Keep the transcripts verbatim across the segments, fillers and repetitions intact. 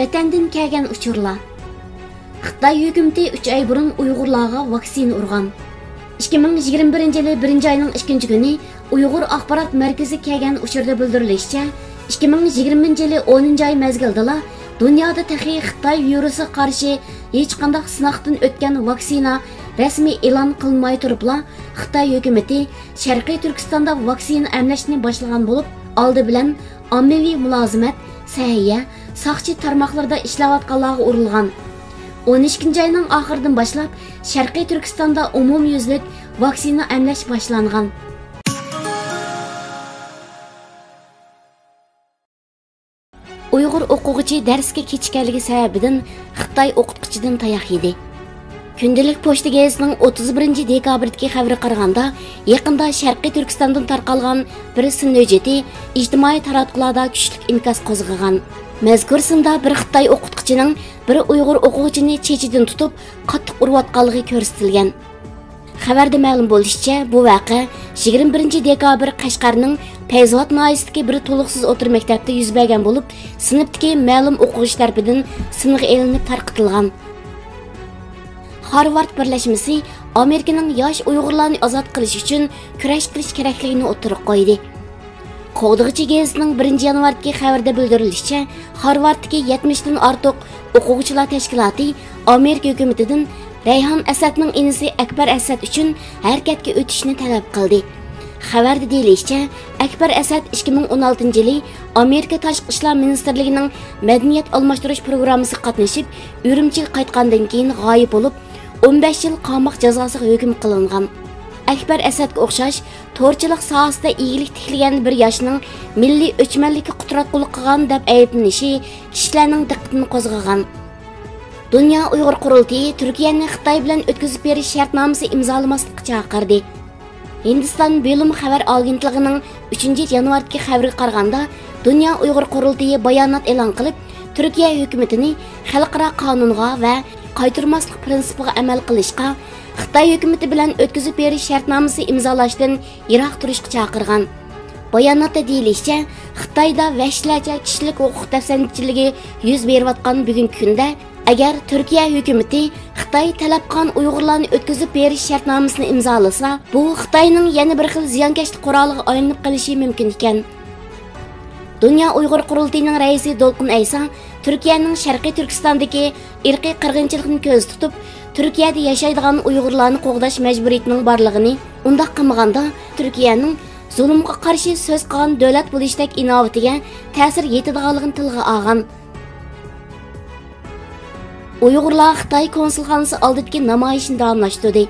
ۋەتەندىن كەلگەن ئۇچۇرلار. خىتاي ھۆكۈمىتى ئۈچ ئاي بۇرۇن ئۇيغۇرلارغا ۋاكسىنا ئۇرغان. ئىككى مىڭ يىگىرمە بىرىنچى يىلى بىرىنچى ئاينىڭ ئىككىنچى كۈنى ئۇيغۇر ئاخبارات مەركىزىگە كەلگەن ئۇچۇردا بىلدۈرۈلۈشىچە، ئىككى مىڭ يىگىرمىنچى يىلى ئونىنچى ئاي مەزگىلدىلا دۇنيادا تېخى خىتاي ۋىرۇسىغا قارشى ھېچقانداق سىناقتىن ئۆتكەن ۋاكسىنا رەسمىي ئېلان قىلىنماي تۇرۇپلا، خىتاي ھۆكۈمىتى شەرقىي تۈركىستاندا ۋاكسىنا ئەملەشنى باشلىغان بولۇپ، ئالدى بىلەن ئاممىۋى مۇلازىمەت، سەھىيە، ساقچى تارماقلىرىدا ئىشلەۋاتقانلارغا ئۇرۇلغان. ئون ئىككىنچى ئاينىڭ ئاخىرىدىن باشلاپ شەرقىي تۈركىستاندا ئومۇميۈزلۈك ۋاكسىنا ئەملەش باشلانغان. ئۇيغۇر ئوقۇغۇچى دەرسكە كېچىككەنلىكى سەۋەبىدىن خىتاي ئوقۇتقۇچىدىن تاياق يېدى. كۈندىلىك پوچتا گېزىتىنىڭ ئوتتۇز بىرىنچى دېكابىردىكى خەۋىرىگە قارىغاندا، يېقىندا شەرقىي تۈركىستاندىن تارقالغان بىر سىن ھۆججىتى ئىجتىمائىي تاراتقۇلاردا كۈچلۈك ئىنكاس قوزغىغان. مەزكۇر سىندا بىر خىتاي ئوقۇتقۇچىنىڭ بىر ئۇيغۇر ئوقۇغۇچىنى چېچىدىن تۇتۇپ، قاتتىق ئۇرۇۋاتقانلىقى كۆرسىتىلگەن. خەۋەردە مەلۇم بولۇشىچە، بۇ ۋەقە يىگىرمە بىرىنچى دېكابىر قەشقەرنىڭ پەيزىۋات ناھىيەسىدىكى بىر تولۇقسىز ئوتتۇرا مەكتەپتە يۈز بەرگەن بولۇپ، سىنىپتىكى مەلۇم ئوقۇغۇچى تەرىپىدىن سىنغا ئېلىنىپ تارقىتىلغان. خارۋارد بىرلەشمىسى ئامېرىكىنىڭ ياش ئۇيغۇرلارنى ئازاد قىلىش ئۈچۈن كۈرەش قىلىش كېرەكلىكىنى ئوتتۇرىغا قويدى. قوغدىغۇچى گېزىتىنىڭ بىرىنچى يانۋاردىكى خەۋىرىدە بىلدۈرۈلۈشىچە، خارۋاردتىكى يەتمىشتىن ئارتۇق ئوقۇغۇچىلار تەشكىلاتى ئامېرىكا ھۆكۈمىتىدىن رەيھان ئەسەدنىڭ ئىنىسى ئەكبەر ئەسەد ئۈچۈن ھەرىكەتكە ئۆتۈشنى تەلەپ قىلدى. خەۋەردە دېيىلىشىچە، ئەكبەر ئەسەد ئىككى مىڭ ئون ئالتىنچى يىلى ئامېرىكا تاشقى ئىشلار مىنىستىرلىكىنىڭ مەدەنىيەت ئالماشتۇرۇش پروگراممىسىغا قاتنىشىپ، ئۈرۈمچىگە قايتقاندىن كېيىن غايىب بولۇپ، ئون بەش يىل قاماق جازاسىغا ھۆكۈم قىلىنغان. ئەكبەر ئەسەدكە ئوخشاش تورچىلىق ساھەسىدە ئىگىلىك تىكلىگەن بىر ياشنىڭ مىللىي ئۆچمەنلىككە قۇتراتقۇلۇق قىلغان دەپ ئەيىبلىنىشى كىشىلەرنىڭ دىققىتىنى قوزغىغان. دۇنيا ئۇيغۇر قۇرۇلتىيى تۈركىيەنى خىتاي بىلەن ئۆتكۈزۈپ بېرىش شەرتنامىسى ئىمزالىماسلىققا چاقىردى. ھىندىستان بىلوم خەۋەر ئاگېنتلىقىنىڭ ئۈچىنچى يانۋاردىكى خەۋىرىگە قارىغاندا، دۇنيا ئۇيغۇر قۇرۇلتىيى بايانات ئېلان قىلىپ، تۈركىيە ھۆكۈمىتىنى خەلقئارا قانۇنغا ۋە قايتۇرماسلىق پىرىنسىپىغا ئەمەل قىلىشقا، خىتاي ھۆكۈمىتى بىلەن ئۆتكۈزۈپ بېرىش شەرتنامىسى ئىمزالاشتىن يىراق تۇرۇشقا چاقىرغان. باياناتتا دېيىلىشىچە، خىتايدا ۋەھشىيلەرچە كىشىلىك ھوقۇق دەپسەندىچىلىكى يۈز بېرىۋاتقان بۈگۈنكى كۈندە، ئەگەر تۈركىيە ھۆكۈمىتى خىتاي تەلەپ قىلغان ئۇيغۇرلارنى ئۆتكۈزۈپ بېرىش شەرتنامىسىنى ئىمزالىسا، بۇ خىتاينىڭ يەنە بىر خىل زىيانكەشلىك قورالىغا ئايلىنىپ قېلىشى مۇمكىن ئىكەن. دۇنيا ئۇيغۇر قۇرۇلتىيىنىڭ رەئىسى دولقۇن ئەيسا تۈركىيەنىڭ شەرقىي تۈركىستاندىكى ئىرقىي قىرغىنچىلىقنى كۆزدە تۇتۇپ، تۈركىيەدە ياشايدىغان ئۇيغۇرلارنى قوغداش مەجبۇرىيىتىنىڭ بارلىقىنى، ئۇنداق قىلمىغاندا تۈركىيەنىڭ زۇلۇمغا قارشى سۆز قىلغان دۆلەت بولۇشتەك ئىناۋىتىگە تەسىر يېتىدىغانلىقىنى تىلغا ئالغان. ئۇيغۇرلار خىتاي كونسۇلخانىسى ئالدىدىكى نامايىشنى داۋاملاشتۇردى.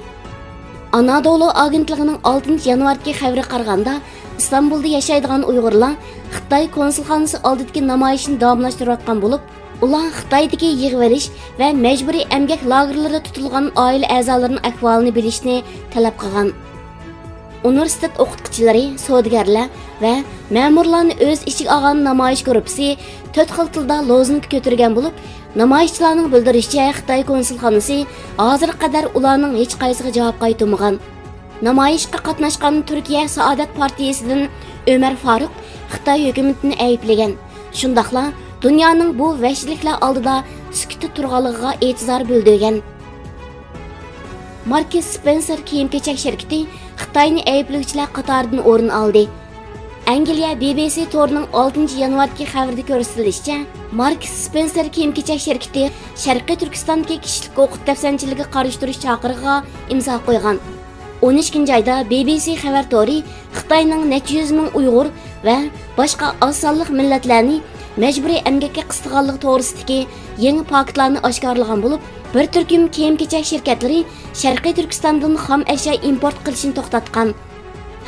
ئانادولۇ ئاگېنتلىقىنىڭ ئالتىنچى يانۋاردىكى خەۋىرىگە قارىغاندا، ئىستانبۇلدا ياشايدىغان ئۇيغۇرلار خىتاي كونسۇلخانىسى ئالدىدىكى نامايىشنى داۋاملاشتۇرۇۋاتقان بولۇپ، ئۇلار خىتايدىكى يىغىۋېلىش ۋە مەجبۇرىي ئەمگەك لاگېرلىرىدا تۇتۇلغان ئائىلە ئەزالىرىنىڭ ئەھۋالىنى بىلىشنى تەلەپ قىلغان. ئۇنىۋېرسىتېت ئوقۇتقۇچىلىرى، سودىگەرلەر ۋە مەمۇرلارنى ئۆز ئىچىگە ئالغان نامايىش گۇرۇپپىسى تۆت خىل تىلدا لوزۇنكا كۆتۈرگەن بولۇپ، نامايىشچىلارنىڭ بىلدۈرۈشىچە، خىتاي كونسۇلخانىسى ھازىرغا قەدەر ئۇلارنىڭ ھېچقايسىغا جاۋاب قايتۇرمىغان. نامايىشقا قاتناشقان تۈركىيە سائادەت پارتىيىسىدىن ئۆمەر فاروق خىتاي ھۆكۈمىتىنى ئەيىبلىگەن، شۇنداقلا دۇنيانىڭ بۇ ۋەھشىيلىكلەر ئالدىدا سۈكۈتتە تۇرغانلىقىغا ئېتىزار بىلدۈرگەن. ماركس سپېنسېر كىيىم-كېچەك شىركىتى خىتاينى ئەيىبلىگۈچىلەر قاتارىدىن ئورۇن ئالدى. ئەنگلىيە بى بى سى تورىنىڭ ئالتىنچى يانۋاردىكى خەۋىرىدە كۆرسىتىلىشىچە، ماركس سپېنسېر كىيىم-كېچەك شىركىتى شەرقىي تۈركىستاندىكى كىشىلىك ھوقۇق دەپسەندىچىلىكىگە قارشى تۇرۇش چاقىرىقىغا ئىمزا قويغان. ئون ئىككىنچى ئايدا بى بى سى خەۋەر تورى خىتاينىڭ نەچچە يۈز مىڭ ئۇيغۇر ۋە باشقا ئاز سانلىق مىللەتلەرنى مەجبۇرىي ئەمگەككە قىستىغانلىقى توغرىسىدىكى يېڭى پاكىتلارنى ئاشكارىلىغان بولۇپ، بىر تۈركۈم كىيىم-كېچەك شىركەتلىرى شەرقىي تۈركىستاندىن خام ئەشيا ئىمپورت قىلىشنى توختاتقان.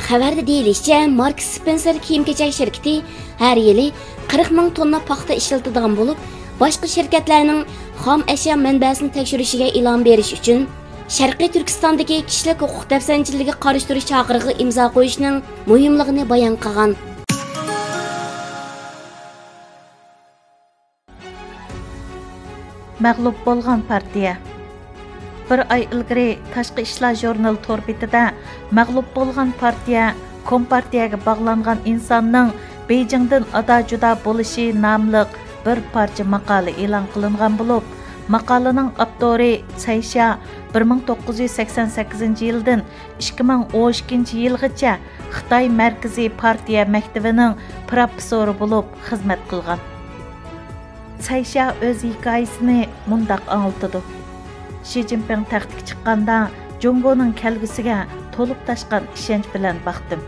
خەۋەردە دېيىلىشىچە، ماركس سپېنسېر كىيىم-كېچەك شىركىتى ھەر يىلى قىرىق مىڭ توننا پاختا ئىشلىتىدىغان بولۇپ، باشقا شىركەتلەرنىڭ خام ئەشيا مەنبەسىنى تەكشۈرۈشىگە ئىلھام بېرىش ئۈچۈن، شەرقىي تۈركىستاندىكى كىشىلىك ھوقۇق دەپسەندىچىلىكىگە قارشى تۇرۇش چاقىرىقىغا ئىمزا قويۇشنىڭ مۇھىملىقىنى بايان قىلغان. مەغلۇپ بولغان پارتىيە. بىر ئاي ئىلگىرى تاشقى ئىشلار ژۇرنىلى تور بېتىدە مەغلۇپ بولغان پارتىيە، كومپارتىيەگە باغلانغان ئىنساننىڭ بېيجىڭدىن ئادا-جۇدا بولۇشى ناملىق بىر پارچە ماقالە ئېلان قىلىنغان بولۇپ، ماقالىنىڭ ئاپتورى سەيشيا بىر مىڭ توققۇز يۈز سەكسەن سەككىزىنچى يىلدىن ئىككى مىڭ ئون ئىككىنچى يىلغىچە خىتاي مەركىزىي پارتىيە مەكتىۋىنىڭ پروفېسسورى بولۇپ خىزمەت قىلغان. سەيشيا ئۆز ھېكايىسىنى مۇنداق ئاڭلىتىدۇ: شى جىنپىڭ تەختكە چىققاندا، جۇڭگونىڭ كەلگۈسىگە تولۇپ تاشقان ئىشەنچ بىلەن باقتىم.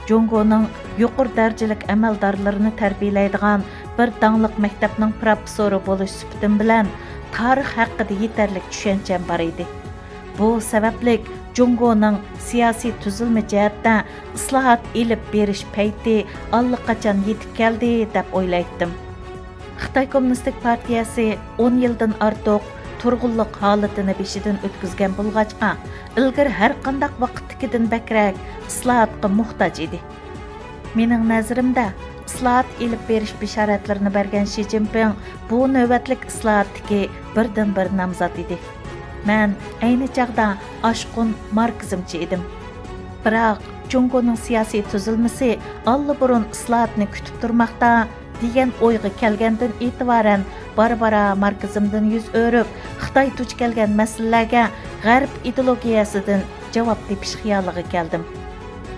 جۇڭگونىڭ يۇقىرى دەرىجىلىك ئەمەلدارلىرىنى تەربىيەلەيدىغان بىر داڭلىق مەكتەپنىڭ پروفېسسورى بولۇش سۈپىتىم بىلەن تارىخ ھەققىدە يېتەرلىك چۈشەنچەم بار ئىدى. بۇ سەۋەبلىك جۇڭگونىڭ سىياسىي تۈزۈلمە جەھەتتە ئىسلاھات ئېلىپ بېرىش پەيتى ئاللىقاچان يېتىپ كەلدى، دەپ ئويلايتتىم. خىتاي كوممۇنىستىك پارتىيەسى ئون يىلدىن ئارتۇق تۇرغۇنلۇق ھالىتىنى بېشىدىن ئۆتكۈزگەن بولغاچقا، ئىلگىرى ھەرقانداق ۋاقىتتىكىدىن بەكرەك ئىسلاھاتقا موھتاج ئىدى. مېنىڭ نەزىرىمدە، ئىسلاھات ئېلىپ بېرىش بېشارەتلىرىنى بەرگەن شى جىنپىڭ بۇ نۆۋەتلىك ئىسلاھاتتىكى بىردىنبىر نامزات ئىدى. مەن ئەينى چاغدا ئاشقۇن ماركسىزمچى ئىدىم. بىراق، جۇڭگونىڭ سىياسىي تۈزۈلمىسى ئاللىبۇرۇن ئىسلاھاتنى كۈتۈپ تۇرماقتا، دېگەن ئويغا كەلگەندىن ئېتىبارەن، بارا-بارا ماركسىزمدىن يۈز ئۆرۈپ، خىتاي دۇچ كەلگەن مەسىلىلەرگە غەرب ئىدېئولوگىيەسىدىن جاۋاب تېپىش خىيالىغا كەلدىم.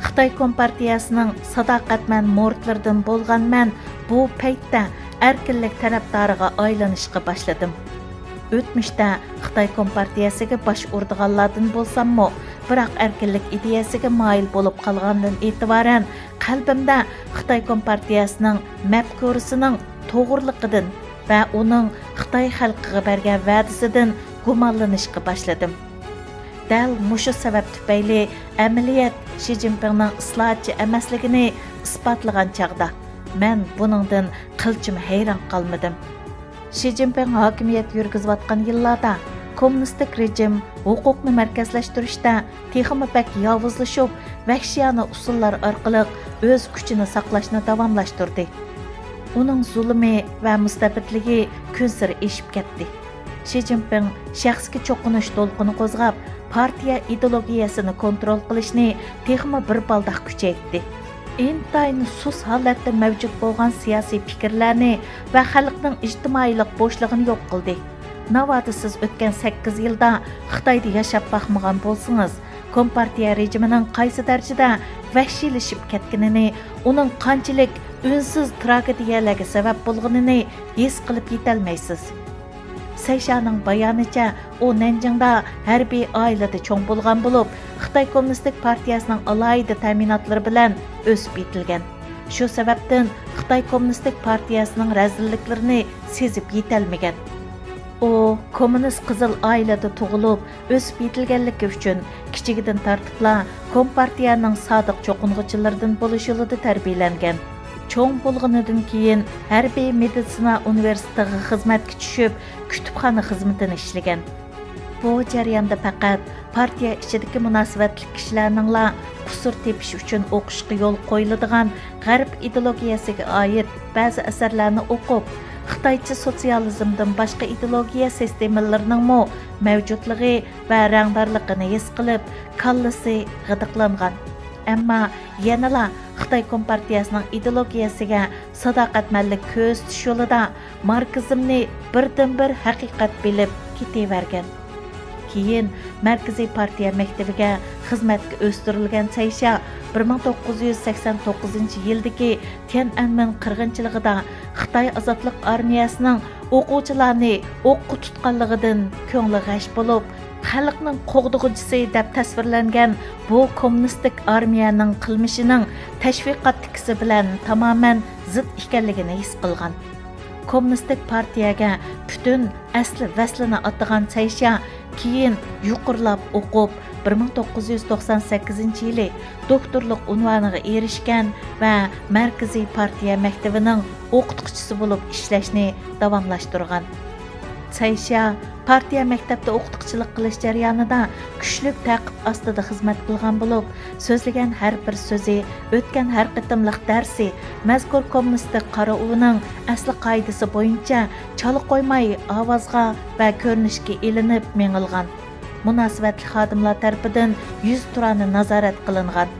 خىتاي كومپارتىيەسىنىڭ ساداقەتمەن مۇرىتلىرىدىن بولغان مەن بۇ پەيتتە ئەركىنلىك تەرەپدارىغا ئايلىنىشقا باشلىدىم. ئۆتمۈشتە خىتاي كومپارتىيەسىگە باش ئۇرىدىغانلاردىن بولساممۇ، بىراق ئەركىنلىك ئىدىيەسىگە مايىل بولۇپ قالغاندىن ئېتىبارەن، قەلبىمدە خىتاي كومپارتىيەسىنىڭ مەپكۇرىسىنىڭ توغرىلىقىدىن ۋە ئۇنىڭ خىتاي خەلقىگە بەرگەن ۋەدىسىدىن گۇمانلىنىشقا باشلىدىم. دەل مۇشۇ سەۋەب تۈپەيلى، ئەمەلىيەت شى جىنپىڭنىڭ ئىسلاھاتچى ئەمەسلىكىنى ئىسپاتلىغان چاغدا، مەن بۇنىڭدىن قىلچىمۇ ھەيران قالمىدىم. شى جىنپىڭ ھاكىمىيەت يۈرگۈزۈۋاتقان يىللاردا، كوممۇنىستىك رېجىم ھوقۇقنى مەركەزلەشتۈرۈشتە تېخىمۇ بەك ياۋۇزلىشىپ، ۋەھشىيانە ئۇسۇللار ئارقىلىق ئۆز كۈچىنى ساقلاشنى داۋاملاشتۇردى. ئۇنىڭ زۇلۇمى ۋە مۇستەبىتلىكى كۈنسېرى ئېشىپ كەتتى. شى جىنپىڭ شەخسكە چوقۇنۇش دولقۇنى قوزغاپ، پارتىيە ئىدېئولوگىيەسىنى كونترول قىلىشنى تېخىمۇ بىر بالداق كۈچەيتتى. ئىنتايىن سۇس ھالەتتە مەۋجۇت بولغان سىياسىي پىكىرلەرنى ۋە خەلقنىڭ ئىجتىمائىيلىق بوشلۇقىنى يوق قىلدى. ناۋادا سىز ئۆتكەن سەككىز يىلدا خىتايدا ياشاپ باقمىغان بولسىڭىز، كومپارتىيە رېجىمىنىڭ قايسى دەرىجىدە ۋەھشىيلىشىپ كەتكىنىنى، ئۇنىڭ قانچىلىك ئۈنسىز تراگېدىيەلەرگە سەۋەب بولغىنىنى ھېس قىلىپ يېتەلمەيسىز. سەيشانىڭ بايانىچە، ئۇ نەنجىڭدا ھەربىي ئائىلىدە چوڭ بولغان بولۇپ، خىتاي كوممۇنىستىك پارتىيەسىنىڭ ئالاھىدە تەمىناتلىرى بىلەن ئۆسۈپ يېتىلگەن. شۇ سەۋەبتىن خىتاي كوممۇنىستىك پارتىيەسىنىڭ رەزىللىكلىرىنى سېزىپ يېتەلمىگەن. ئۇ كوممۇنىست قىزىل ئائىلىدە تۇغۇلۇپ، ئۆسۈپ يېتىلگەنلىكى ئۈچۈن كىچىكىدىن تارتىپلا كومپارتىيەنىڭ سادىق چوقۇنغۇچىلىرىدىن بولۇش يولىدا تەربىيەلەنگەن. چوڭ بولغىنىدىن كېيىن ھەربىي مېدىتسىنا ئۇنىۋېرسىتېتىغا خىزمەتكە چۈشۈپ، كۇتۇپخانا خىزمىتىنى ئىشلىگەن. بۇ جەرياندا پەقەت پارتىيە ئىچىدىكى مۇناسىۋەتلىك كىشىلەرنىڭلا قۇسۇر تېپىش ئۈچۈن ئوقۇشقا يول قويۇلىدىغان غەرب ئىدېئولوگىيەسىگە ئائىت بەزى ئەسەرلەرنى ئوقۇپ، خىتايچە سوتسىيالىزمدىن باشقا ئىدېئولوگىيە سىستېمىلىرىنىڭمۇ مەۋجۇتلۇقى ۋە رەڭدارلىقىنى ھېس قىلىپ، كاللىسى غىدىقلانغان. ئەمما يەنىلا خىتاي كومپارتىيەسىنىڭ ئىدېئولوگىيەسىگە ساداقەتمەنلىك كۆرسىتىش يولىدا ماركسىزمنى بىردىنبىر ھەقىقەت بىلىپ كېتىۋەرگەن. كېيىن مەركىزىي پارتىيە مەكتىۋىگە خىزمەتكە ئۆستۈرۈلگەن سەيشيا بىر مىڭ توققۇز يۈز سەكسەن توققۇزىنچى يىلدىكى تيەنئەنمېن قىرغىنچىلىقىدا خىتاي ئازادلىق ئارمىيەسىنىڭ ئوقۇغۇچىلارنى ئوققا تۇتقانلىقىدىن كۆڭلى غەش بولۇپ، خەلقنىڭ قوغدىغۇچىسى دەپ تەسۋىرلەنگەن بۇ كوممۇنىستىك ئارمىيەنىڭ قىلمىشىنىڭ تەشۋىقاتتىكىسى بىلەن تامامەن زىت ئىكەنلىكىنى ھېس قىلغان. كوممۇنىستىك پارتىيەگە پۈتۈن ئەسلى ۋەسلىنى ئاتىغان سەيشيا كېيىن يۇقىرىلاپ ئوقۇپ، بىر مىڭ توققۇز يۈز توقسان سەككىزىنچى يىلى دوكتورلۇق ئۇنۋانىغا ئېرىشكەن ۋە مەركىزىي پارتىيە مەكتىۋىنىڭ ئوقۇتقۇچىسى بولۇپ ئىشلەشنى داۋاملاشتۇرغان. سەيشيا پارتىيە مەكتەپتە ئوقۇتقۇچىلىق قىلىش جەريانىدا كۈچلۈك تەقىپ ئاستىدا خىزمەت قىلغان بولۇپ، سۆزلىگەن ھەر بىر سۆزى، ئۆتكەن ھەر قېتىملىق دەرسى مەزكۇر كوممۇنىستىك قارىئۇۋىنىڭ ئەسلى قائىدىسى بويىچە چالا قويماي ئاۋازغا ۋە كۆرۈنۈشكە ئېلىنىپ مېڭىلغان. مۇناسىۋەتلىك خادىملار تەرىپىدىن يۈزتۇرانە نازارەت قىلىنغان.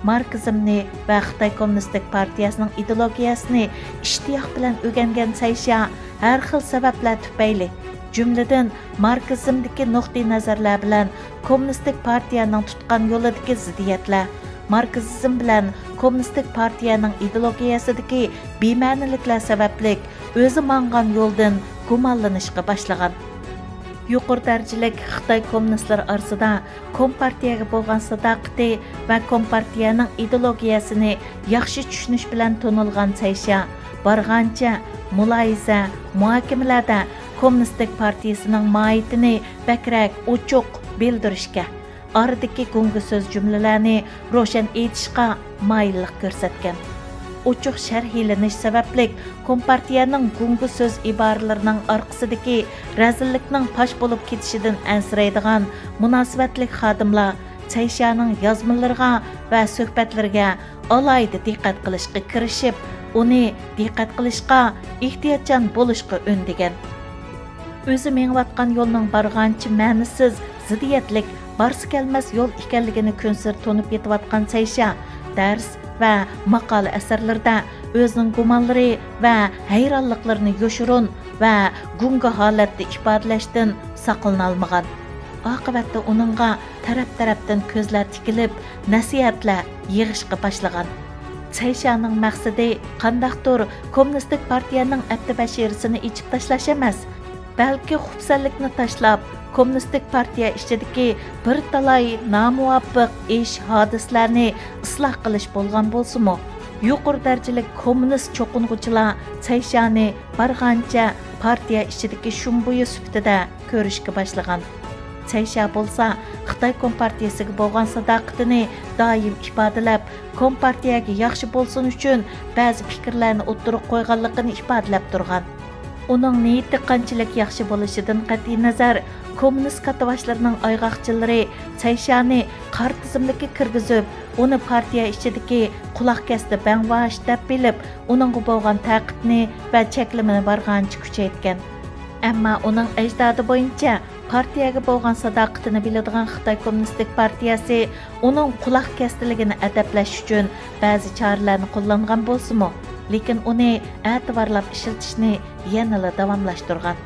ماركسىزمنى ۋە خىتاي كوممۇنىستىك پارتىيەسىنىڭ ئىدېئولوگىيەسىنى ئىشتىياق بىلەن ئۆگەنگەن سەيشيا ھەر خىل سەۋەبلەر تۈپەيلى، جۈملىدىن ماركسىزمدىكى نۇقتىئىنەزەرلەر بىلەن كوممۇنىستىك پارتىيەنىڭ تۇتقان يولىدىكى زىددىيەتلەر، ماركسىزم بىلەن كوممۇنىستىك پارتىيەنىڭ ئىدېئولوگىيەسىدىكى بىمەنىلىكلەر سەۋەبلىك ئۆزى ماڭغان يولدىن گۇمانلىنىشقا باشلىغان. يۇقىرى دەرىجىلىك خىتاي كوممۇنىستلىرى ئارىسىدا كومپارتىيەگە بولغان ساداقىتى ۋە كومپارتىيەنىڭ ئىدېئولوگىيەسىنى ياخشى چۈشىنىش بىلەن تونۇلغان سەيشيا بارغانچە مۇلاھىزە، مۇھاكىمىلەردە كوممۇنىستىك پارتىيىسىنىڭ ماھىيىتىنى بەكرەك ئوچۇق بىلدۈرۈشكە، ئارىدىكى گۇڭگا سۆز جۈملىلەرنى روشەن ئېيتىشقا مايىللىق كۆرسەتكەن. ئوچۇق شەرھلىنىش سەۋەبلىك، كومپارتىيەنىڭ گۇڭگا سۆز ئىبارىلىرىنىڭ ئارقىسىدىكى رەزىللىكنىڭ پاش بولۇپ كېتىشىدىن ئەنسىرەيدىغان مۇناسىۋەتلىك خادىملار سەيشيانىڭ يازمىلىرىغا ۋە سۆھبەتلىرىگە ئالاھىدە دىققەت قىلىشقا كىرىشىپ، ئۇنى دىققەت قىلىشقا، ئېھتىياتچان بولۇشقا ئۈندىگەن. ئۆزى مېڭىۋاتقان يولنىڭ بارغانچە مەنىسىز، زىددىيەتلىك، بارسا كەلمەس يول ئىكەنلىكىنى كۈنسېرى تونۇپ يېتىۋاتقان سەيشيا دەرس ۋە ماقالە ئەسەرلىرىدە ئۆزىنىڭ گۇمانلىرى ۋە ھەيرانلىقلىرىنى يوشۇرۇن ۋە گۇڭگا ھالەتتە ئىپادىلەشتىن ساقلىنالمىغان. ئاقىۋەتتە ئۇنىڭغا تەرەپ-تەرەپتىن كۆزلەر تىكىلىپ، نەسىھەتلەر يېغىشقا باشلىغان. سەيشيانىڭ مەقسىتى قانداقتۇر كوممۇنىستىك پارتىيەنىڭ ئەپتىبەشىرىسىنى ئېچىپ تاشلاش ئەمەس، بەلكى خۇپسەنلىكنى تاشلاپ، كوممۇنىستىك پارتىيە ئىچىدىكى بىر تالاي نامۇۋاپىق ئىش، ھادىسىلەرنى ئىسلاھ قىلىش بولغان بولسىمۇ، يۇقىرى دەرىجىلىك كوممۇنىست چوقۇنغۇچىلار سەيشيانى بارغانچە پارتىيە ئىچىدىكى شۇمبۇيى سۈپىتىدە كۆرۈشكە باشلىغان. سەيشيا بولسا خىتاي كومپارتىيىسىگە بولغان ساداقىتىنى دائىم ئىپادىلەپ، كومپارتىيەگە ياخشى بولسۇن ئۈچۈن بەزى پىكىرلەرنى ئوتتۇرىغا قويغانلىقىنى ئىپادىلەپ تۇرغان. ئۇنىڭ نىيىتى قانچىلىك ياخشى بولۇشىدىن قەتئىينەزەر، كوممۇنىست كاتتىباشلىرىنىڭ ئايغاقچىلىرى سەيشيانى قارا تىزىملىككە كىرگۈزۈپ، ئۇنى پارتىيە ئىچىدىكى قۇلاق كەستى بەڭۋاش دەپ بىلىپ، ئۇنىڭغا بولغان تەقىپنى ۋە چەكلىمىنى بارغانچە كۈچەيتكەن. ئەمما ئۇنىڭ ئەجدادى بويىچە پارتىيەگە بولغان ساداقىتىنى بىلىدىغان خىتاي كوممۇنىستىك پارتىيەسى ئۇنىڭ قۇلاق كەستىلىكىنى ئەدەپلەش ئۈچۈن بەزى چارىلەرنى قوللانغان بولسىمۇ، لېكىن ئۇنى ئەتىۋارلاپ ئىشلىتىشنى يەنىلا داۋاملاشتۇرغان.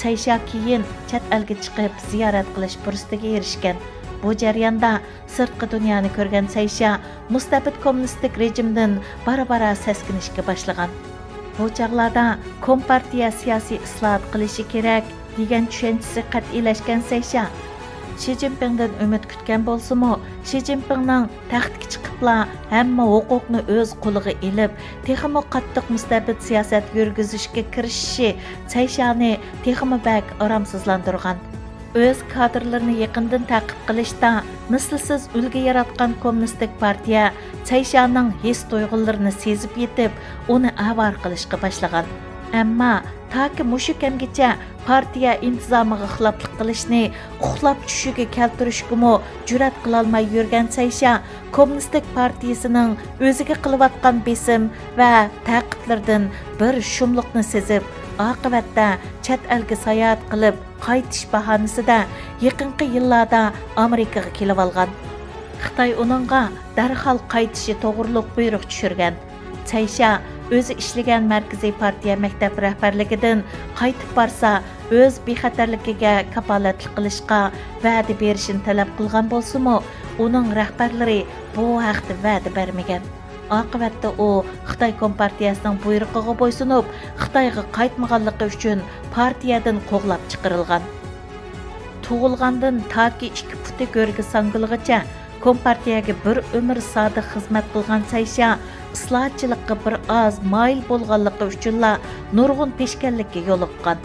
سەيشيا كېيىن چەت ئەلگە چىقىپ زىيارەت قىلىش پۇرسىتىگە ئېرىشكەن. بۇ جەرياندا سىرتقى دۇنيانى كۆرگەن سەيشيا مۇستەبىت كوممۇنىستىك رېجىمدىن بارا-بارا سەسكىنىشكە باشلىغان. بۇ چاغلاردا كومپارتىيە سىياسىي ئىسلاھات قىلىشى كېرەك دېگەن چۈشەنچىسى قەتئىيلەشكەن سەيشيا شى جىنپىڭدىن ئۈمىد كۈتكەن بولسىمۇ، شى جىنپىڭنىڭ تەختكە چىقىپلا ھەممە ھوقۇقنى ئۆز قولىغا ئېلىپ، تېخىمۇ قاتتىق مۇستەبىت سىياسەت يۈرگۈزۈشكە كىرىشىشى سەيشيانى تېخىمۇ بەك ئارامسىزلاندۇرغان. ئۆز كادىرلىرىنى يېقىندىن تەقىپ قىلىشتا مىسلىسىز ئۈلگە ياراتقان كوممۇنىستىك پارتىيە سەيشيانىڭ ھېس-تۇيغۇلىرىنى سېزىپ يېتىپ، ئۇنى ئاۋارە قىلىشقا باشلىغان. ئەمما تاكى مۇشۇ كەمگىچە پارتىيە ئىنتىزامىغا خىلاپلىق قىلىشنى ئۇخلاپ چۈشىگە كەلتۈرۈشكىمۇ جۈرئەت قىلالماي يۈرگەن سەيشيا كوممۇنىستىك پارتىيىسىنىڭ ئۆزىگە قىلىۋاتقان بېسىم ۋە تەقىپلىرىدىن بىر شۇملۇقنى سېزىپ، ئاقىۋەتتە چەت ئەلگە ساياھەت قىلىپ قايتىش باھانىسىدە يېقىنقى يىللاردا ئامېرىكىغا كېلىۋالغان. خىتاي ئۇنىڭغا دەرھال قايتىشى توغرۇلۇق بۇيرۇق چۈشۈرگەن. سەيشيا ئۆزى ئىشلىگەن مەركىزىي پارتىيە مەكتەپ رەھبەرلىكىدىن قايتىپ بارسا، ئۆز بىخەتەرلىكىگە كاپالەتلىك قىلىشقا ۋەدە بېرىشىنى تەلەپ قىلغان بولسىمۇ، ئۇنىڭ رەھبەرلىرى بۇ ھەقتە ۋەدە بەرمىگەن. ئاقىۋەتتە ئۇ خىتاي كومپارتىيەسىنىڭ بۇيرۇقىغا بويسۇنۇپ، خىتايغا قايتمىغانلىقى ئۈچۈن پارتىيەدىن قوغلاپ چىقىرىلغان. تۇغۇلغاندىن تاكى ئىككى پۇتى گۆرگە ساڭگىلىغىچە كومپارتىيەگە بىر ئۆمۈر سادىق خىزمەت قىلغان سەيشيا ئىسلاھاتچىلىققا بىر ئاز مايىل بولغانلىقى ئۈچۈنلا نۇرغۇن پېشكەللىككە يولۇققان.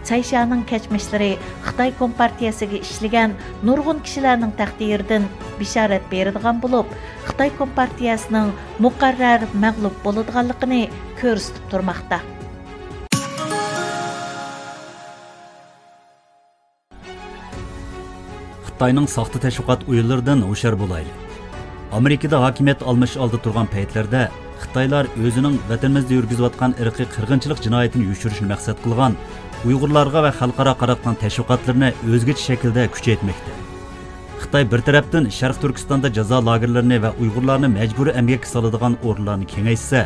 سەيشيانىڭ كەچمىشلىرى خىتاي كومپارتىيەسىگە ئىشلىگەن نۇرغۇن كىشىلەرنىڭ تەقدىرىدىن بېشارەت بېرىدىغان بولۇپ، خىتاي كومپارتىيەسىنىڭ مۇقەررەر مەغلۇپ بولىدىغانلىقىنى كۆرسىتىپ تۇرماقتا. خىتاينىڭ ساختا تەشۋىقات ئويۇنلىرىدىن ھوشيار بولايلى. ئامېرىكىدا ھاكىمىيەت ئالمىشىش ئالدىدا تۇرغان پەيتلەردە خىتايلار ئۆزىنىڭ ۋەتىنىمىزدە يۈرگۈزۈۋاتقان ئىرقىي قىرغىنچىلىق جىنايىتىنى يوشۇرۇشنى مەقسەت قىلغان ئۇيغۇرلارغا ۋە خەلقئارا قاراتقان تەشۋىقاتلىرىنى ئۆزگىچە شەكىلدە كۈچەيتمەكتە. خىتاي بىر تەرەپتىن شەرقىي تۈركىستاندا جازا لاگېرلىرىنى ۋە ئۇيغۇرلارنى مەجبۇرىي ئەمگەككە سالىدىغان ئورۇنلارنى كېڭەيتسە،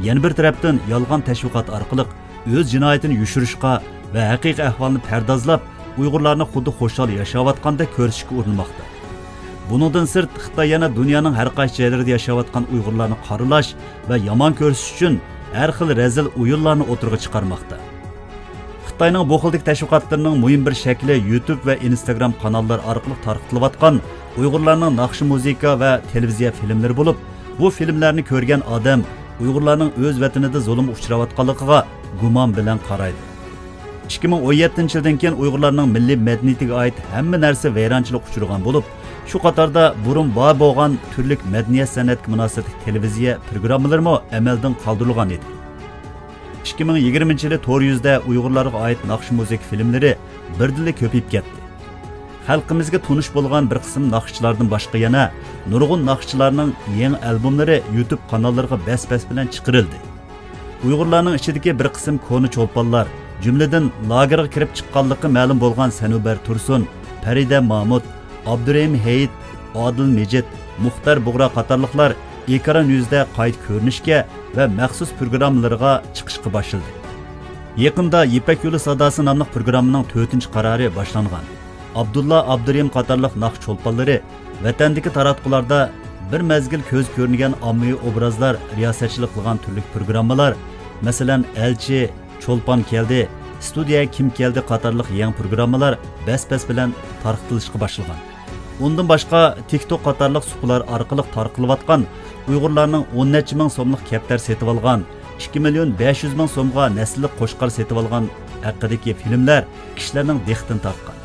يەنە بىر تەرەپتىن يالغان تەشۋىقات ئارقىلىق ئۆز جىنايىتىنى يوشۇرۇشقا ۋە ھەقىقىي ئەھۋالنى پەردازلاپ، ئۇيغۇرلارنى خۇددى خۇشال ياشاۋاتقاندەك كۆرسىتىشكە ئۇرۇنماقتا. بۇنىڭدىن سىرت، خىتاي يەنە دۇنيانىڭ ھەر قايسى جايلىرىدا ياشاۋاتقان ئۇيغۇرلارنى قارىلاش ۋە يامان كۆرسىتىش ئۈچۈن ھەر خىل رەزىل ئويۇنلارنى ئوتتۇرىغا چىقارماقتا. خىتاينىڭ بۇ خىلدىكى تەشۋىقاتلىرىنىڭ مۇھىم بىر شەكلى يۇتۇب ۋە ئىنستاگرام قاناللار ئارقىلىق تارقىتىلىۋاتقان ئۇيغۇرلارنىڭ ناخشا، مۇزىكا ۋە تېلېۋىزىيە فىلىملىرى بولۇپ، بۇ فىلىملەرنى كۆرگەن ئادەم ئۇيغۇرلارنىڭ ئۆز ۋەتىنىدە زۇلۇمغا ئۇچراۋاتقانلىقىغا گۇمان بىلەن قارايدۇ. ئىككى مىڭ ئون يەتتىنچى يىلدىن كېيىن ئۇيغۇرلارنىڭ مىللىي مەدەنىيىتىگە ئائىت ھەممە نەرسە ۋەيرانچىلىققا ئۇچرىغان بولۇپ، شۇ قاتاردا بۇرۇن بار بولغان تۈرلۈك مەدەنىيەت سەنئەتكە مۇناسىۋەتلىك تېلېۋىزىيە پروگراممىلىرىمۇ ئەمەلدىن قالدۇرۇلغان ئىدى. ئىككى مىڭ يىگىرمىنچى يىلى تور يۈزىدە ئۇيغۇرلارغا ئائىت ناخشا مۇزىكا فىلىملىرى بىردىنلا كۆپىيىپ كەتتى. خەلقىمىزگە تونۇش بولغان بىر قىسىم ناخشىچىلارىدىن باشقا يەنە نۇرغۇن ناخشىچىلارنىڭ يېڭى ئالبوملىرى يۇتۇب قاناللىرىغا بەس-بەس بىلەن چىقىرىلدى. ئۇيغۇرلارنىڭ ئىچىدىكى بىر قىسىم كونا چولپانلار، جۈملىدىن لاگېرغا كىرىپ چىققانلىقى مەلۇم بولغان سەنۇبەر تۇرسۇن، پەرىدە مامۇت، ئابدۇرېھىم ھېيت، ئادىل مىجىت، مۇختار بۇغرا قاتارلىقلار ئېكران يۈزىدە قايتا كۆرۈنۈشكە ۋە مەخسۇس پروگراممىلىرىغا چىقىشقا باشلىدى. يېقىندا يىپەك يولى ساداسى ناملىق پروگراممىنىڭ تۆتىنچى قارارى باشلانغان. ئابدۇللا ئابدۇرېھىم قاتارلىق ناخشا چولپانلىرى ۋەتەندىكى تاراتقۇلاردا بىر مەزگىل كۆز كۆرۈنگەن ئاممىۋى ئوبرازلار رىياسەتچىلىك قىلغان تۈرلۈك پروگراممىلار، مەسىلەن، ئەلچى، چولپان كەلدى، ستۇدىيەگە كىم كەلدى قاتارلىق يېڭى پروگراممىلار بەس-بەس بىلەن تارقىتىلىشقا باشلىغان. ئۇندىن باشقا، تىك توك قاتارلىق سۇپىلار ئارقىلىق تارقىلىۋاتقان ئۇيغۇرلارنىڭ ئون نەچچە مىڭ سوملۇق كەپتەر سېتىۋالغان، ئىككى مىليون بەش يۈز مىڭ سومغا نەسىللىك قوچقار سېتىۋالغان ھەققىدىكى فىلىملەر كىشىلەرنىڭ دىققىتىنى تارتقان.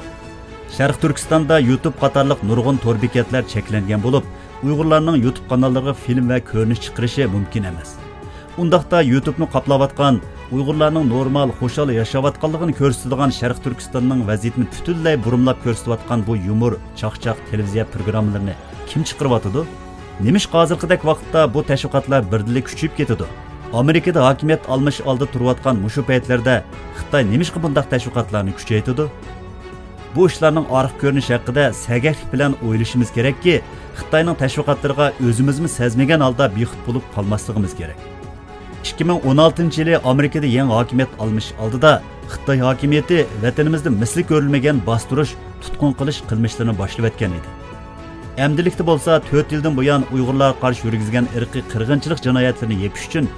شەرقىي تۈركىستاندا يۇتۇب قاتارلىق نۇرغۇن تور بېكەتلەر چەكلەنگەن بولۇپ، ئۇيغۇرلارنىڭ يۇتۇب قاناللىرىغا فىلىم ۋە كۆرۈنۈش چىقىرىشى مۇمكىن ئەمەس. ئۇنداقتا يۇتۇبنى قاپلاۋاتقان، ئۇيغۇرلارنىڭ نورمال، خۇشال ياشاۋاتقانلىقىنى كۆرسىتىدىغان شەرقىي تۈركىستاننىڭ ۋەزىيىتىنى پۈتۈنلەي بۇرمىلاپ كۆرسىتىۋاتقان بۇ يۇمۇر، چاقچاق، تېلېۋىزىيە پروگراممىلىرىنى كىم چىقىرىۋاتىدۇ؟ نېمىشقا ھازىرقىدەك ۋاقىتتا بۇ تەشۋىقاتلار بىردىنلا كۈچىيىپ كېتىدۇ؟ ئامېرىكىدا ھاكىمىيەت ئالمىشىش ئالدىدا تۇرۇۋاتقان مۇشۇ پەيتلەردە خىتاي نېمىشقا بۇنداق تەشۋىقاتلارنى كۈچەيتىدۇ؟ بۇ ئىشلارنىڭ ئارقا كۆرۈنۈشى ھەققىدە سەگەكلىك بىلەن ئويلىشىمىز كېرەككى، خىتاينىڭ تەشۋىقاتلىرىغا ئۆزىمىزمۇ سەزمىگەن ھالدا بىخۇد بولۇپ قالماسلىقىمىز كېرەك. ئىككى مىڭ ئون ئالتىنچى يىلى ئامېرىكىدا يېڭى ھاكىمىيەت ئالمىشىش ئالدىدا خىتاي ھاكىمىيىتى ۋەتىنىمىزدە مىسلى كۆرۈلمىگەن باستۇرۇش، تۇتقۇن قىلىش قىلمىشلىرىنى باشلىۋەتكەن ئىدى. ئەمدىلىكتە بولسا تۆت يىلدىن بۇيان ئۇيغۇرلارغا قارشى يۈرگۈزگەن ئىرقىي قىرغىنچىلىق جىنايەتلىرىنى يېپىش ئۈچۈن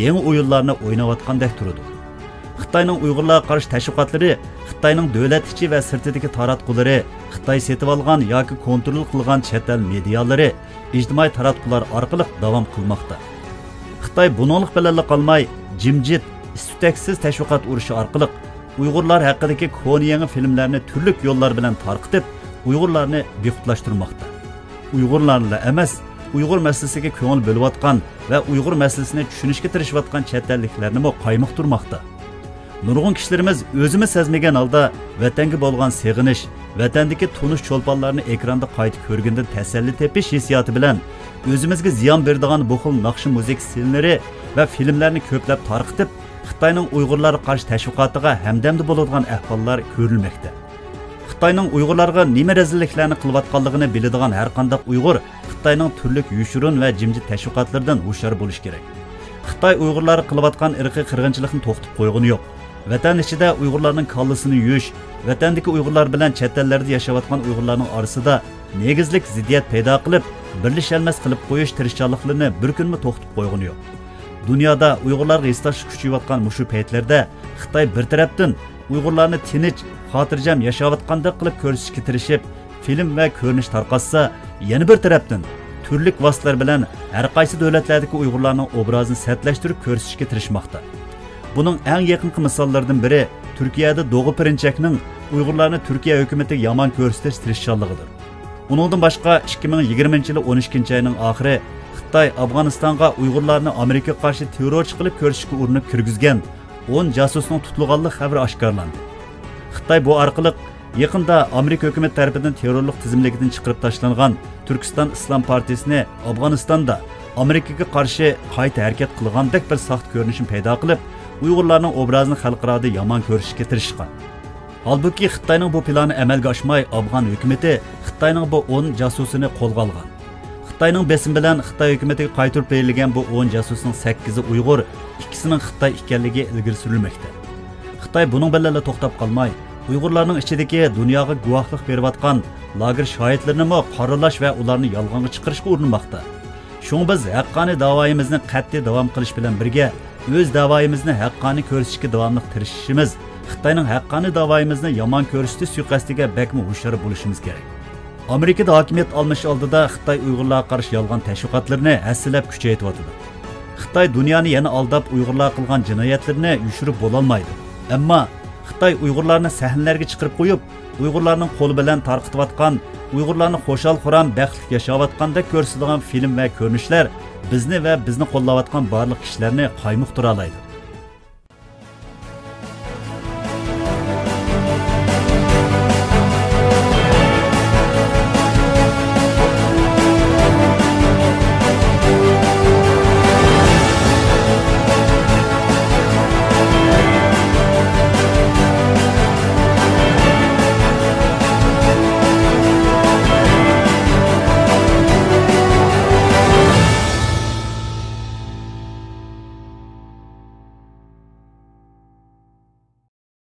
يېڭى ئويۇنلارنى ئويناۋاتقاندەك تۇرىدۇ. خىتاينىڭ ئۇيغۇرلارغا قارشى تەشۋىقاتلىرى خىتاينىڭ دۆلەت ئىچى ۋە سىرتىدىكى تاراتقۇلىرى، خىتاي سېتىۋالغان ياكى كونترول قىلغان چەت ئەل مېدىيالىرى، ئىجتىمائىي تاراتقۇلار ئارقىلىق داۋام قىلماقتا. خىتاي بۇنىڭلىق بىلەنلا قالماي، جىمجىت، ئىس-تۈتەكسىز تەشۋىقات ئۇرۇشى ئارقىلىق ئۇيغۇرلار ھەققىدىكى كونا يېڭى فىلىملەرنى تۈرلۈك يوللار بىلەن تارقىتىپ، ئۇيغۇرلارنى بىخۇدلاشتۇرماقتا. ئۇيغۇرلارلا ئەمەس، ئۇيغۇر مەسىلىسىگە كۆڭۈل بۆلۈۋاتقان ۋە ئۇيغۇر مەسىلىسىنى چۈشىنىشكە تىرىشىۋاتقان چەت ئەللىكلەرنىمۇ قايمۇقتۇرماقتا. نۇرغۇن كىشىلىرىمىز ئۆزىمۇ سەزمىگەن ھالدا ۋەتەنگە بولغان سېغىنىش، ۋەتەندىكى تونۇش چولپانلارنى ئېكراندا قايتا كۆرگەندىن تەسەللى تېپىش ھېسسىياتى بىلەن ئۆزىمىزگە زىيان بېرىدىغان بۇ خىل ناخشا مۇزىكا ستىللىرى ۋە فىلىملەرنى كۆپلەپ تارقىتىپ، خىتاينىڭ ئۇيغۇرلارغا قارشى تەشۋىقاتىغا ھەمدەمدە بولىدىغان ئەھۋاللار كۆرۈلمەكتە. خىتاينىڭ ئۇيغۇرلارغا نېمە رەزىللىكلەرنى قىلىۋاتقانلىقىنى بىلىدىغان ھەرقانداق ئۇيغۇر خىتاينىڭ تۈرلۈك يوشۇرۇن ۋە جىمجىت تەشۋىقاتلىرىدىن ھوشيار بولۇشى كېرەك. خىتاي ئۇيغۇرلارغا قىلىۋاتقان ئىرقىي قىرغىنچىلىقنى توختىتىپ قويغىنى يوق. ۋەتەن ئىچىدە ئۇيغۇرلارنىڭ كاللىسىنى يۇيۇش، ۋەتەندىكى ئۇيغۇرلار بىلەن چەت ئەللەردە ياشاۋاتقان ئۇيغۇرلارنىڭ ئارىسىدا نېگىزلىك زىددىيەت پەيدا قىلىپ، بىرلىشەلمەس قىلىپ قويۇش تىرىشچانلىقلىرىنى بىر كۈنمۇ توختىتىپ قويغىنى يوق. دۇنيادا ئۇيغۇرلارغا ھېسداشلىق كۈچىيىۋاتقان مۇشۇ پەيتلەردە خىتاي بىر تەرەپتىن ئۇيغۇرلارنى تىنچ، خاتىرجەم ياشاۋاتقاندەك قىلىپ كۆرسىتىشكە تىرىشىپ، فىلىم ۋە كۆرۈنۈش تارقاتسا، يەنە بىر تەرەپتىن تۈرلۈك ۋاسىتىلەر بىلەن ھەر قايسى دۆلەتلەردىكى ئۇيغۇرلارنىڭ ئوبرازىنى سەتلەشتۈرۈپ كۆرسىتىشكە تىرىشماقتا. بۇنىڭ ئەڭ يېقىنقى مىساللىرىدىن بىرى تۈركىيەدە دوغۇ پىرىنچەكنىڭ ئۇيغۇرلارنى تۈركىيە ھۆكۈمىتىگە يامان كۆرسىتىش تىرىشچانلىقىدۇر. ئۇنىڭدىن باشقا، ئىككى مىڭ يىگىرمىنچى يىلى ئون ئىككىنچى ئاينىڭ ئاخىرى خىتاي ئافغانىستانغا ئۇيغۇرلارنى ئامېرىكىغا قارشى تېررورچى قىلىپ كۆرسىتىشكە ئۇرۇنۇپ كىرگۈزگەن ئون جاسۇسنىڭ تۇتۇلغانلىق خەۋىرى ئاشكارىلاندى. خىتاي بۇ ئارقىلىق يېقىندا ئامېرىكا ھۆكۈمىتى تەرىپىدىن تېررورلۇق تىزىملىكىدىن چىقىرىپ تاشلانغان تۈركىستان ئىسلام پارتىيىسىنى ئافغانىستاندا ئامېرىكىغا قارشى قايتا ھەرىكەت قىلغاندەك بىر ساختا كۆرۈنۈشنى پەيدا قىلىپ، ئۇيغۇرلارنىڭ ئوبرازىنى خەلقئارادا يامان كۆرسىتىشكە تىرىشقان. ھالبۇكى، خىتاينىڭ بۇ پىلانى ئەمەلگە ئاشماي، ئافغان ھۆكۈمىتى خىتاينىڭ بۇ ئون جاسۇسىنى قولغا ئالغان. خىتاينىڭ بېسىمى بىلەن خىتاي ھۆكۈمىتىگە قايتۇرۇپ بېرىلگەن بۇ ئون جاسۇسنىڭ سەككىزى ئۇيغۇر، ئىككىسىنىڭ خىتاي ئىكەنلىكى ئىلگىرى سۈرۈلمەكتە. خىتاي بۇنىڭ بىلەنلا توختاپ قالماي، ئۇيغۇرلارنىڭ ئىچىدىكى دۇنياغا گۇۋاھلىق بېرىۋاتقان لاگېر شاھىتلىرىنىمۇ قارىلاش ۋە ئۇلارنى يالغانغا چىقىرىشقا ئۇرۇنماقتا. شۇڭا بىز ھەققانىي داۋايىمىزنى قەتئىي داۋام قىلىش بىلەن بىرگە، ئۆز داۋايىمىزنى ھەققانىي كۆرسىتىشكە داۋاملىق تىرىشىشىمىز، خىتاينىڭ ھەققانىي داۋايىمىزنى يامان كۆرسىتىش سۇيىقەستىگە بەكمۇ ھوشيار بولۇشىمىز كېرەك. ئامېرىكىدا ھاكىمىيەت ئالمىشىش ئالدىدا خىتاي ئۇيغۇرلارغا قارشى يالغان تەشۋىقاتلىرىنى ھەسسىلەپ كۈچەيتىۋاتىدۇ. خىتاي دۇنيانى يەنە ئالداپ، ئۇيغۇرلارغا قىلغان جىنايەتلىرىنى يوشۇرۇپ بولالمايدۇ. ئەمما خىتاي ئۇيغۇرلارنى سەھنىلەرگە چىقىرىپ قويۇپ، ئۇيغۇرلارنىڭ قولى بىلەن تارقىتىۋاتقان، ئۇيغۇرلارنى خۇشال-خۇرام، بەختلىك ياشاۋاتقاندەك كۆرسىتىدىغان فىلىم ۋە كۆرۈنۈشلەر بىزنى ۋە بىزنى قوللاۋاتقان بارلىق كىشىلەرنى قايمۇقتۇرالايدۇ.